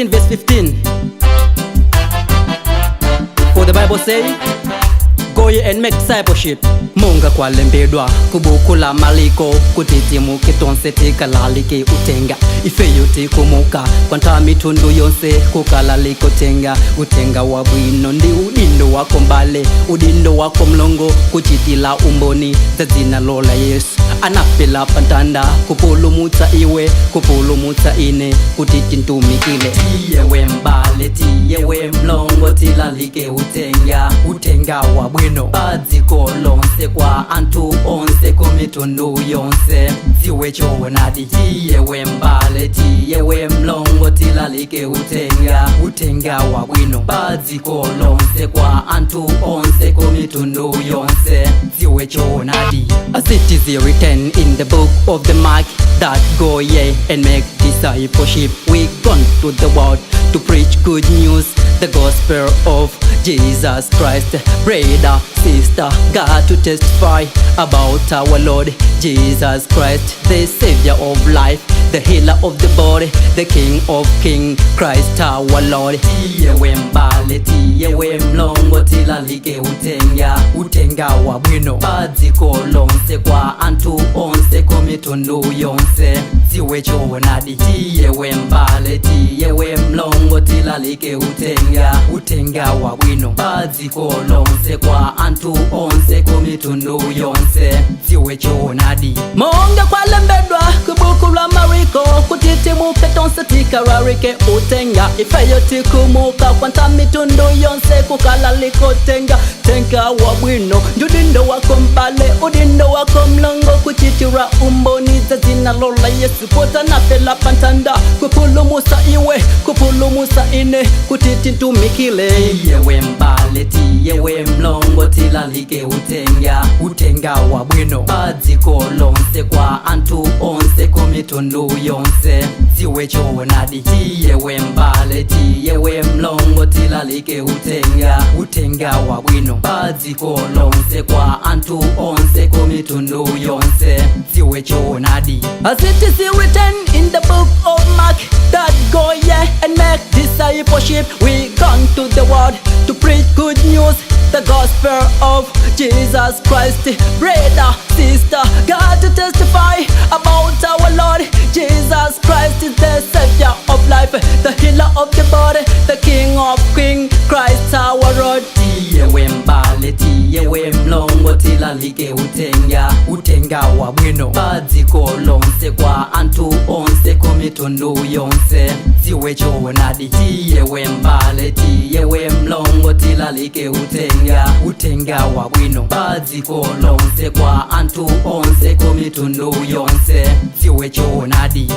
13 verse 15. For the Bible say, "Go ye and make discipleship." Monga kwalembedwa kubuku la Maliko kuti timuke tonse tikalalike utenga. Ifeyo tikumuka kwanta mitundu yonse kukalalika utenga, utenga wa bwino. Ndi udindo wako mbale, udindo wako mlongo, kuchitila umboni za dzina lola Yesu anafela pantanda kupulumutsa iwe, kupulumutsa ine, kuti tintumikile. Tiyewe mbale, tiyewe mlongo, tilalike utenga, utenga wa bwino padziko lonse, kwa anthu onse kumitundu yonse dziwe choonadi. Tiyewe mbale, tiyewe mlongo, tilalike utenga, utenga wa bwino padziko lonse, kwa anthu onse kumitundu yonse dziwe choonadi. As it is written in the book of the Mark that go ye and make discipleship. We gone to the world to preach good news, the gospel of Jesus Christ. Brother, sister, got to testify about our Lord Jesus Christ, the Savior of life, the healer of the body, the King of King, Christ our Lord. Tiyewe mbale, tiyewe mlongo, tilalike utenga, utenga wa bwino padziko lonse, kwa anthu onse kumitundu yonse dziwe choonadi. Tiyewe mbale, tiyewe mlongo, tilalike utenga, utenga wa bwino padziko lonse, kwa anthu onse kumitundu yonse dziwe choonadi. Monga kwalembedwa kubuku la Mariko kuti timuke tonse tikalalike utenga. Ifeyo tikumuka kwanta mitundu yonse kukalalika utenga, tenga wa bwino. Ndi udindo wako mbale, udindo wako mlongo, kuchitira umboni za dzina lola Yesu poti anafela pantanda kupulumusa iwe, kupulumusa ine, kuti tintumikile. Tiyewe mbale, tiyewe mlongo, tilalike utenga, utenga wa bwino padziko lonse, kwa anthu onse kumitundu yonse dziwe choonadi. Tiyewe mbale, tiyewe mlongo, tilalike utenga, utenga wa bwino padziko lonse, kwa anthu onse kumitundu yonse dziwe choonadi. As it is written in the book of Mark that go ye and make discipleship. We gone to the world to preach good news, the gospel of Jesus Christ. Brother, sister, got to testify about our Lord Jesus Christ is the Savior of life, the healer of the body, the King of King, Christ our Lord. Tiyewe mbale, tiyewe mlongo, tilalike utenga, utenga wa bwino padziko lonse, kwa anthu onse kumitundu yonse dziwe choonadi. Tiyewe mbale, tiyewe mlongo, tilalike utenga, utenga wa bwino padziko lonse, kwa anthu onse kumitundu yonse dziwe choonadi.